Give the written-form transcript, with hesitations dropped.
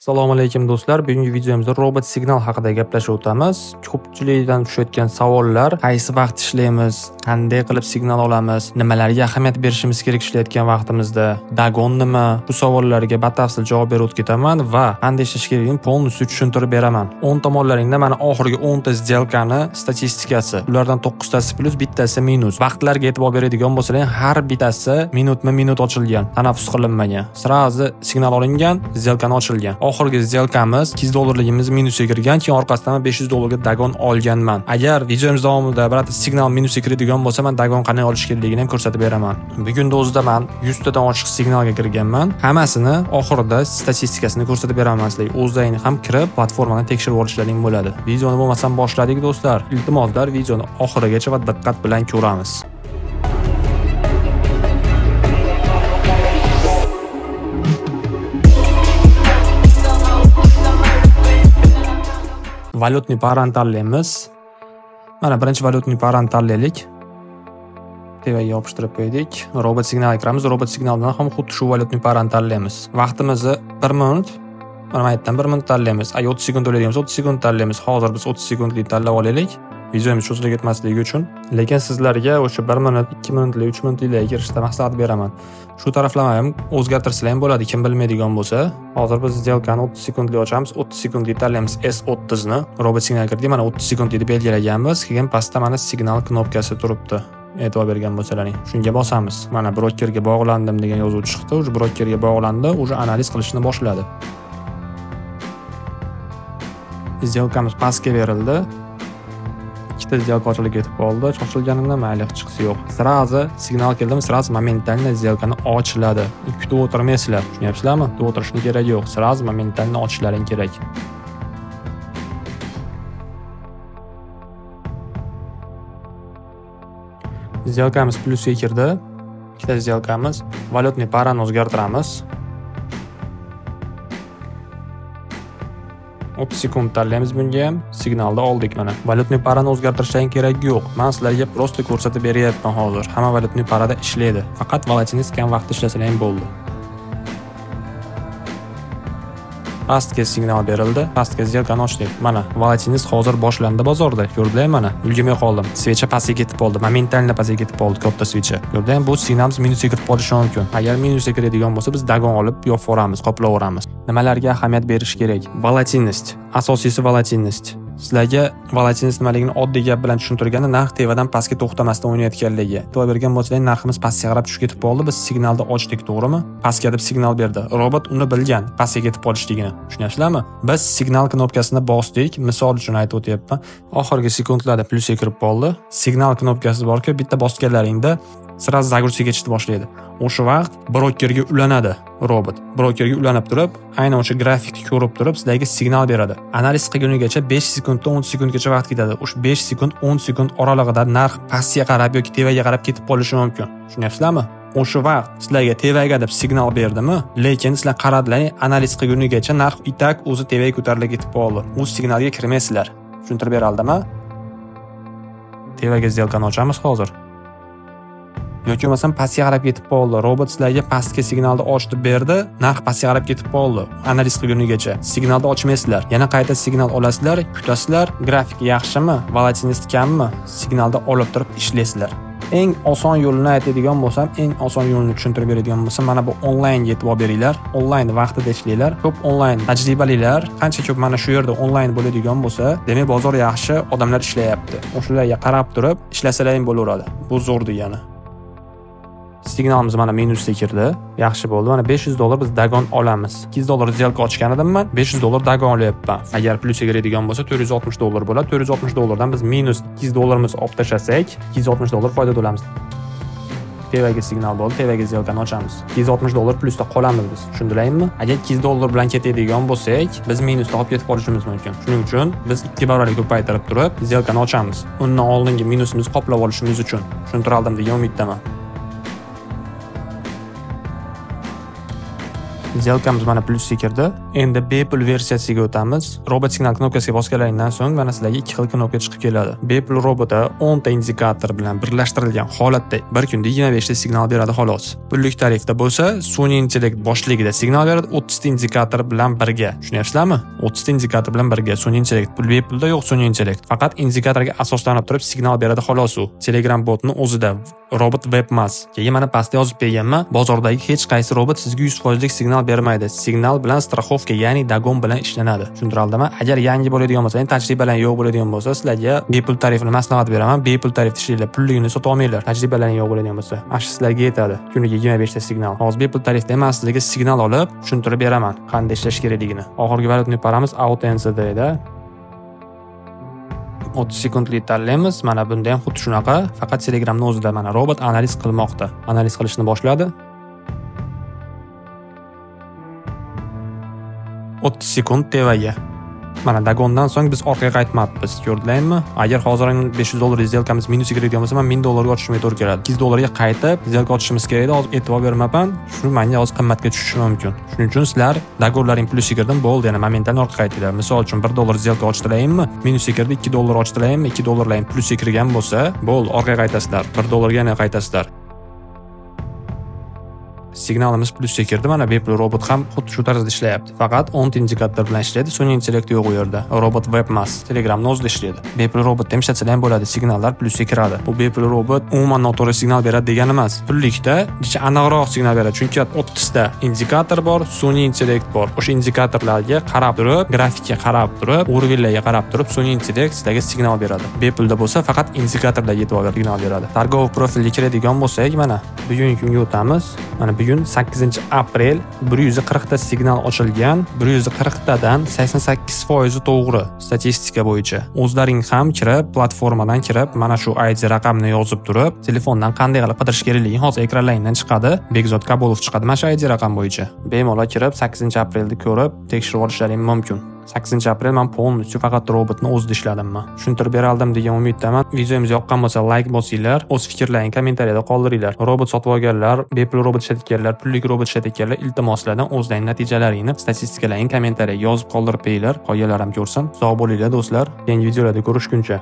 Assalomu alaykum do'stlar. Bugungi videomizda robot signal haqida gaplashib o'tamiz. Ko'pchilikdan tushayotgan savollar: qaysi vaqt ishlaymiz, qanday qilib signal olamiz, nimalarga ahamiyat berishimiz kerak ishlayotgan vaqtimizda, dagon nima? Bu savollarga batafsil javob berib o'tib ketaman va qanday ishlash kerakligini полностью tushuntirib beraman. O'ng tomonlaringda mana oxirgi 10 ta сделкani statistikasi. Ulardan 9 tasi plus, bittasi minus. Vaqtlarga e'tibor beradigan bo'lsangiz, har bittasi minutma-minut ochilgan, tanaffus qilinmagan. Sразу signal olingan, сделкani ochilgan. Oxirgi сделкamiz 200 dollarligimiz minusga kirgan, keyin orqasidan 500 dollarga dagon olganman. Agar videomiz davomida birorta signal minusga kiradigan bo'lsa, men dagon qanday olish kerakligini ham ko'rsatib beraman. Bugun o'zida men 100 tadan oshiq signalga kirganman. Hammasini oxirida statistikasini ko'rsatib beraman sizlarga. O'zlaring ham kirib platformani tekshirib olishlaring bo'ladi. Videoni bo'lmasam boshladik do'stlar. Iltimoslar, videoni oxirigacha va diqqat bilan ko'ramiz. Валютный parani tanlaymiz. Mana birinchi валютный parani tanlaylik. Tevaga yopishtirib qo'ydik. Robot signalga kiramiz. Robot signaldan ham xuddi shu валютный parani tanlaymiz. Vaqtimizni 1 minut, mana bu yerdan 1 minut tanlaymiz. Agar 30 sekund o'ylaydigan bo'lsa, 30 sekund tanlaymiz. Hozir biz 30 sekundlik tanlab olaylik. Videomiz cho'zilib ketmasligi uchun. Lekin sizlarga o'sha 1 minut, 2 minutlik, 3 minutliklarga kirishda maslahat beraman. Shu taraflama ham o'zgartirsalar ham bo'ladi, kim bilmaydigan bo'lsa. Hozir biz сделкani 30 sekundlik ochamiz, 30 sekundlik tanlaymiz S30 ni. Robot signal kirdik, mana 30 sekundlikni belgilaganmiz. Keyin pastda mana signal knopkasi turibdi. E'tibor bergan bo'lsalaring, shunga bosamiz. Mana brokerga bog'landim degan yozuv chiqdi. Уже brokerga bog'landi, уже analiz qilishni boshladi. Сделкamiz pastga berildi. Ikkita сделка ochilib ketib qoldi. Ochilganimda mayli, hechqisi yo'q. Sразу signal keldimi, sразу моментально сделкani ochiladi. Kutib o'tirmaysizlar, tushunyapsizlarmi? Kutib o'tirishning keragi yo'q. Sразу моментально ochishlaring kerak. Сделкamiz plyusga kirdi. Ikkita сделкamiz. Валютный parani o'zgartiramiz. 30 sekund tanlaymiz bunga ham. Signalni oldik mana. Валютный parani o'zgartirishdan keragi yo'q. Men sizlarga просто ko'rsatib beryapman hozir. Hamma валютный parada ishlaydi. Faqat volatilность kam vaqtda ishlasalar ham bo'ldi. Pastga signal berildi. Pastga сделкani ochdik. Mana volatilность hozir boshlandi bozorda. Ko'rdinglar mana. Ulgurmay qoldim. Svecha pastga ketib qoldi. Momentalno pastga ketib qoldi katta svecha. Ko'rdinglar, bu signalimiz minusga kirib qolishi mumkin. Agar minusga kiradigan bo'lsa, biz dagon olib yopib yuboramiz, qoplab yuboramiz. Nimalarga ahamiyat berish kerak? Volatilность. Asosiysi volatilность. Sizlarga volatilность nimaligini oddiy gap bilan tushuntirganda, narx tevadan pastga to'xtamasdan o'ynayotganligi. E'tibor bergan bo'lsangiz, narximiz pastga qarab tushib ketib qoldi. Biz signalni ochdik, to'g'rimi? Pastga deb signal berdi. Robot uni bilgan, pastga ketib qolishligini. Tushunyapsizlarmi? Biz signal knopkasini bosdik. Misol uchun aytib o'tyapman. Oxirgi sekundlarda plyusga kirib qoldi. Signal knopkasi borku, bitta bosganlaringda sразу загрузка ketishni boshlaydi. O'sha vaqt brokerga ulanadi robot. Brokerga ulanib turib, aynan o'sha grafikni ko'rib turib, sizlarga signal beradi. Analiz qilgunigacha 5 sekunddan 10 sekundgacha vaqt ketadi. O'sha 5 sekund 10 sekund oralig'ida narx pastga qarab yoki tevaga qarab ketib qolishi mumkin. Tushunyapsizlarmi? O'sha vaqt sizlarga tevaga deb signal berdimi, lekin sizlar qaradilar, analiz qilgunigacha narx itak o'zi tevaga ko'tarilib ketib qoldi. U signalga kirmaysizlar. Tushuntirib berildimi? Tevaga сделкani ochamiz hozir. Yoki bo'lmasam pastga qarab ketib qoldi. Robot sizlarga pastga signalni ochib berdi, narx pastga qarab ketib qoldi. Analiz qilgunigacha signalni ochmaysizlar. Yana qayta signal olasizlar, kutasizlar, grafik yaxshimi, volatilность kammi, signalni olib turib ishlaysizlar. Eng oson yo'lini aytadigan bo'lsam, eng oson yo'lini tushuntirib beradigan bo'lsam, mana bu onlaynga e'tibor beringlar. Onlayn vaqtida ishlanglar. Ko'p onlayn tajribalilar, qancha ko'p mana shu yerda onlayn bo'ladigan bo'lsa, demak bozor yaxshi, odamlar ishlayapti. O'shalarga qarab turib ishlasalar ham bo'laveradi. Bu zo'r degani. Signalimiz mana minusga kirdi. Yaxshi bo'ldi. Mana 500 dollar biz dagon olamiz. 200 dollar сделка ochgan edim men. 500 dollar dagon olyapman. Agar plyusga kiradigan bo'lsa 460 dollar bo'ladi. 460 dollardan biz minus 200 dollarimizni olib tashlasak, 260 dollar foyda olamiz. Tevaga signal bo'ldi, tevaga сделкani ochamiz. 260 dollar plyusda qolamiz biz. Tushundilaringmi? Agar 200 dollar bilan ketadigan bo'lsak, biz minusda olib ketib qolishimiz mumkin. Shuning uchun biz 2 barobarga ko'paytirib turib, сделкani ochamiz. Undan oldingi minusimizni qoplab olishimiz uchun. Tushuntira oldim degan umiddaman. Сделка miz mana plyusga kirdi. Endi bepul versiyasiga o'tamiz. Robot signal knopkasiga bosganlaringdan so'ng mana sizlarga ikki xil knopka chiqib keladi. Bepul robota 10 ta indikator bilan birlashtirilgan holatda bir kunda 25 ta signal beradi xolos. Pullik tarifda bo'lsa, sun'iy intellekt boshligida signal beradi 30 ta indikator bilan birga. Tushunyapsizlarmi? 30 ta indikator bilan birga sun'iy intellekt. Pul bepulda yo'q sun'iy intellekt. Faqat indikatorga asoslanib turib signal beradi xolos u. Telegram botni o'zida robot web emas. Keyin mana pastda yozib berganman, bozordagi hech qaysi robot sizga 100% signal bermaydi. Signal bilan страховка, ya'ni dagon bilan ishlanadi. Tushuntirildimi? Agar yangi bo'ladigan bo'lsa, ya'ni tajribalar yo'q bo'ladigan bo'lsa, sizlarga bepul tarifini maslahat beraman. Bepul tarifda ishlanglar, pulligini sota olmanglar. Tajribalaring yo'q bo'ladigan bo'lsa, ana shu sizlarga yetadi. Kuniga 25 ta signal. Hozir bepul tarifda emas, sizlarga signal olib tushuntirib beraman qanday ishlash kerakligini. Oxirgi valyutni paramiz AUD/NZD da 30 sekundlik tanlaymiz. Mana bunda ham xuddi shunaqa, faqat Telegramning o'zida mana robot analiz qilmoqda. Analiz qilishni boshladi. 30 sekund tevaga. Mana dagondan so'ng biz orqaga qaytmabmiz, ko'rdinglarmi? Agar hozir $500 сделка miz minusga kiradigan bo'lsa, men $1000 ga ochishimga to'g'ri keladi. $200 ga qaytib сделка ochishimiz kerak edi. Hozir e'tibor bermabman. Shu menga hozir qimmatga tushishi mumkin. Shuning uchun sizlar dagonlaring plyusga kirdim, bo'ldi, yana momental orqaga qaytinglar. Misol uchun $1 сделка ochdilaringmi, minusga kirdi, $2 ochdilaringmi, $2 plyusga kirgan bo'lsa, bo'ldi, orqaga qaytasizlar. $1 ga yana qaytasizlar. Signalimiz plyusga kirdi. Mana bepul robot ham xuddi shu tarzda ishlayapti. Faqat 10 ta indikator bilan ishlaydi. Sun'iy intellekt yo'q u yerda. Robot web emas. Telegramni o'zida ishlaydi. Bepul robotda ham ishlatsalar ham bo'ladi. Signallar plyusga kiradi. Bu bepul robot umuman noto'g'ri signal beradi degani emas. Pullikda jicha aniqroq signal beradi. Chunki 30 ta indikator bor, sun'iy intellekt bor. O'sha indikatorlarga qarab turib, grafikka qarab turib, уровенlarga qarab turib sun'iy intellekt sizlarga signal beradi. Bepulda bo'lsa faqat indikatorlarga e'tibor signal beradi. Торговый profilga kiradigan bo'lsak, mana bugungi kunga o'tamiz. Mana bugun 8-aprel 140 ta signal ochilgan. 140 tadan 88% to'g'ri statistika bo'yicha. O'zlaring ham kirib, platformadan kirib, mana shu ID raqamini yozib turib, telefondan qanday qilib qidirish kerakligini hozir ekranlaringdan chiqadi. Bekzod Kabulov chiqadi mana shu ID raqam bo'yicha. Bemalol kirib 8-aprelni ko'rib, tekshirib olishlaring mumkin. 8-aprel men полностью faqat robotni o'zida ishladim men. Tushuntirib bera oldim degan umiddaman. Videomiz yoqqan bo'lsa like bosinglar, o'z fikrlaringni kommentariyada qoldiringlar. Robot sotib olganlar, bepul robot ishlatganlar, pullik robot ishlatganlar, iltimos sizlardan o'zlaring natijalaringni, statistikalaringni kommentariyaga yozib qoldirib beringlar. Qolganlar ham ko'rsin. Sog' bo'linglar do'stlar. Yangi videolarda ko'rishguncha.